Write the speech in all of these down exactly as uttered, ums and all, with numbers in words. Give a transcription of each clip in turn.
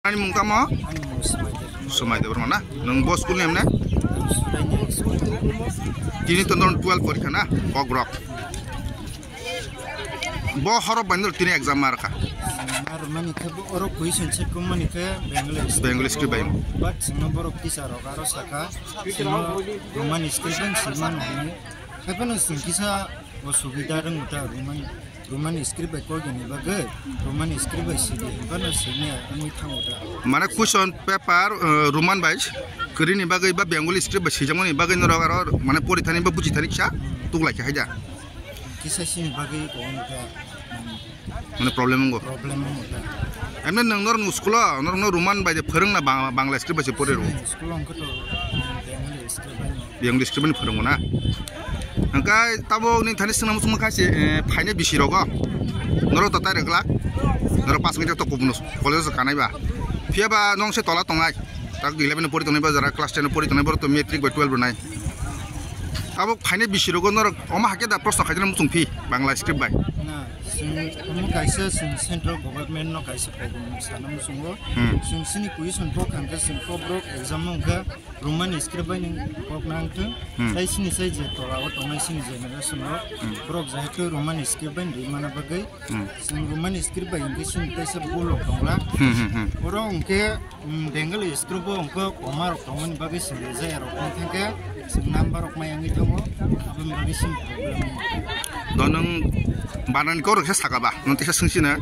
Ani mung tamo? Ani mung Sumai Debbarma. Sumai Debbarma na? Nwng bo school ni emne? Sumai Debbarma. Tini to non twelve porikha na? Kokrok. Bo horok bandor tini exam markha. Ar mani khe bo oro question check ko mani khe Bengali script. Bengali script bai. But sino borok teacher rok aro saka sino Roman script bai sima nani. Haibano sing kisa osubida rwng ta Roman Roman script bai kok ni bagwi, Roman script bai sidi, hwnkheno sini wngwi thango da. Mane question paper, uh, Roman bai kwrwini bagwi ba Bengali script bai swijangmani bagwi norok aro mane porithani ba bujithani kisa tuklaikha haida. Kisa sini bagwi ko wngkha, mane problem wngkha. Problem wngkha. Emne nwng norok school o norok no Roman bai de phwrwngna Bang-, Bangla script bai se pori rw. School o wngkha to Bengali script bai. Biyang district ni phwrwngo na. Hwnkhe tabuk nini thani swnam swngma kha se, eh, phainai bisi rogo. Norok to tai rwglak. Norok pass minute to kubun college o kanai ba. Phiya ba nong se tola tongnai. Tak eleven pori tongnai ba jara class ten pori tongnai borok to matric bai twelve rwnai. Tabuk phainai bisi rogo norok omo hakhe da proshno khaijana muchung phi Bangla script bai. Na, sing, omo kaisa sing central government no kaisa program sana muchungo. Hmm. Sing sini question bo khangkhe sing kobrok exam no hwnkhe Roman script bai nwng kok nang thung. Hmm. Tai sini sai je tola o tongnai sini generation rok. Hmm. Borok jehetu Roman script bai rwi mana bagwi. Hmm. Sini Roman script bai hwnkhe sini taisa bul rok tongla. Hmm, hmm, hmm. Oro hwnkhe, mm, Bengali script bo hwnkhe koma rok tongmani bagwi sini jaya rok wng thangkhe sini number rok mai wngwi tongo. Aboni bagwi sini problem. Do nwng banani kok rok se saka ba? Nwng teisa swng sina.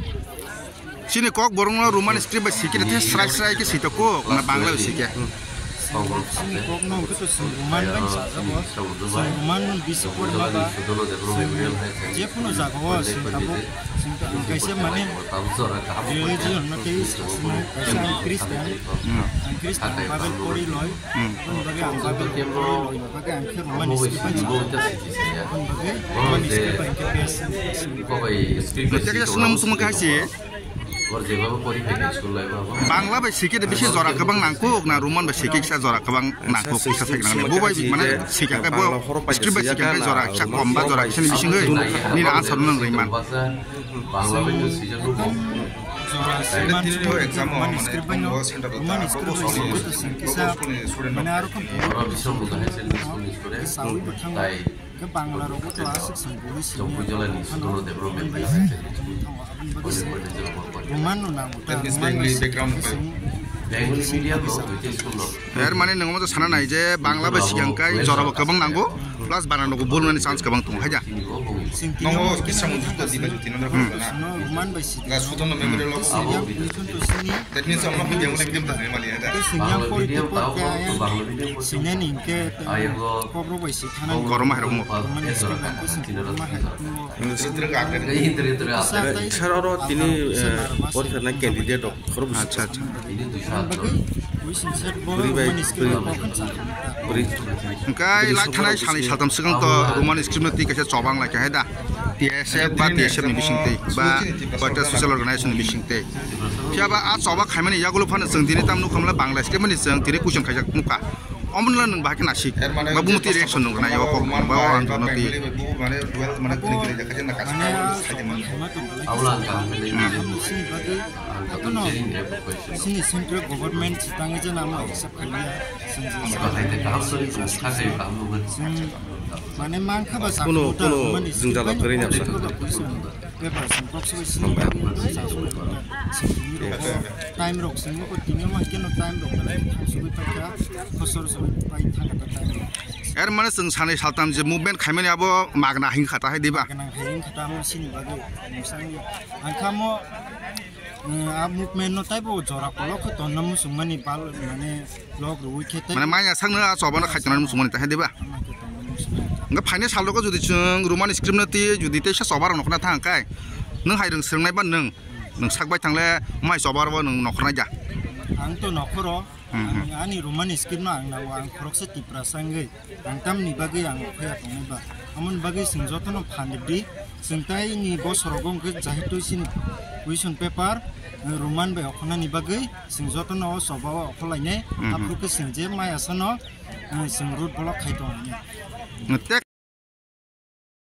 Chini kok borok no Roman script bai sikhe de srai srai khe sito kok na Bangla bai sikhe. Chini kok no hwnkhe to chwng Roman bai sajago. Chwng Roman no bisi porma ba. Chwng je kuno jaga o chwng tabuk chwng ta-, kaisa mane religion no tei sasna kaisa ang Christian. Ang Christian Bible pori loi. Ang bagwi ang Bible pori loi bagwi ang khe Roman script bai sajago. Ang bagwi Roman script bai khe best. Tei kaisa swnam swngma khe hai se. Bangla bai sikhe de bisi jora kwbang nangkuk na Roman bai sikhe kisa jora kwbang nangkuk kisa sai nang. Bo bai mane sikha khe bo script bai sikha khe jora kisa kom ba jora kisa ni bisingwi nini answer nang rwi man. Bangla bai to sijak rw. Jora swiman exam o Roman script bai no Roman script bai sikhe to sing kisa mane aro kom. Oro bisong buka hai sen school ni student. Sawi bo thango. Tai Ke Bangla rogo class six ni bui sini. Chongpui jala ni school development bai. Roman no nang. That means Bengali background bai. Bengali medium no, which is school no. Er mane nwng omo to sana nai je Bangla bai sikang kai jora bo kwbang nango, plus bana nogo bulmani chance kwbang tongo haida. Nongo kisa mo jukka diba juti nandra. No Roman bai sidi. Ga sudan no memory logo. Sini. That means amo Bengali medium ta mali haida. Sinjang pori pori kaya. Sinjani ke. Ayo. Kobrok bai si thana. Korma hai rokmo. Korma ni skill bai ko sing korma hai rokmo. Sir oro tini, eh, porikha na candidate rok khoro busi. Acha, acha. Bagwi, wi sing set bo, buri bai, korma ni skill buri, bai ko kan sa. Buri. Hwnkhe lai thanai salni saltham swkang to Roman script no twi kaisa chobang lai kha hai da. T S F ba T S F ni bising twi ba Bharat Social Organization ni bising twi. Phiya ba a choba khaimani yagulo phano chwng tini tam nukha mla Bangla script mani chwng tini question khaijak nukha. Omo nw nwng bahai khe nasik. Ba bumti reaction nung nai o kok ba o ang jono ti. Sini central government tangwi je nama hisab khalia. Mane mankha ba kuno, kuno jwngjal kwrwi nang sa. Bebak song kok soi sini. Time rok sini ko tini ma keno time rok sugui paikha. Khosor sugui pai thang ta time. Er mane chwng sanai saltam je movement khaimani abo magna hing khata hai diba? Magna hing khata mo sini bagwi. Ang kha mo, eh, a movement no taibo jora kolok khe tonna musung mani bal mane Log rwui khe tei. Mane maya sakno a chobano khaitona muchungmani tahai diba? Ama khe tongmani muchungmani. Hwnkhe phainai sal rogo jodi chwng Roman script no twi jodi teisa choba rok nokhorna thang khe, nwng hai rwng swrwngnai ba nwng, nwng sak bai thangle mai choba rok bo nwng nokhornai da? Ang to nokhoro, hmm, ang ani Roman script no ang nango, ang khoroksa Tiprasa wngwi. Ang tamni bagwi ang okhaya tongnai ba? Amoni bagwi chwng jotono phan rwdi, chwng taini bosorogo hwnkhe jehetu chini question paper, eh, Roman bai okhonani bagwi chwng jotono o choba o okholainai. Mhm. Aphuru khe chwng je maya sano, eh, chwng road block khai tongo. Tek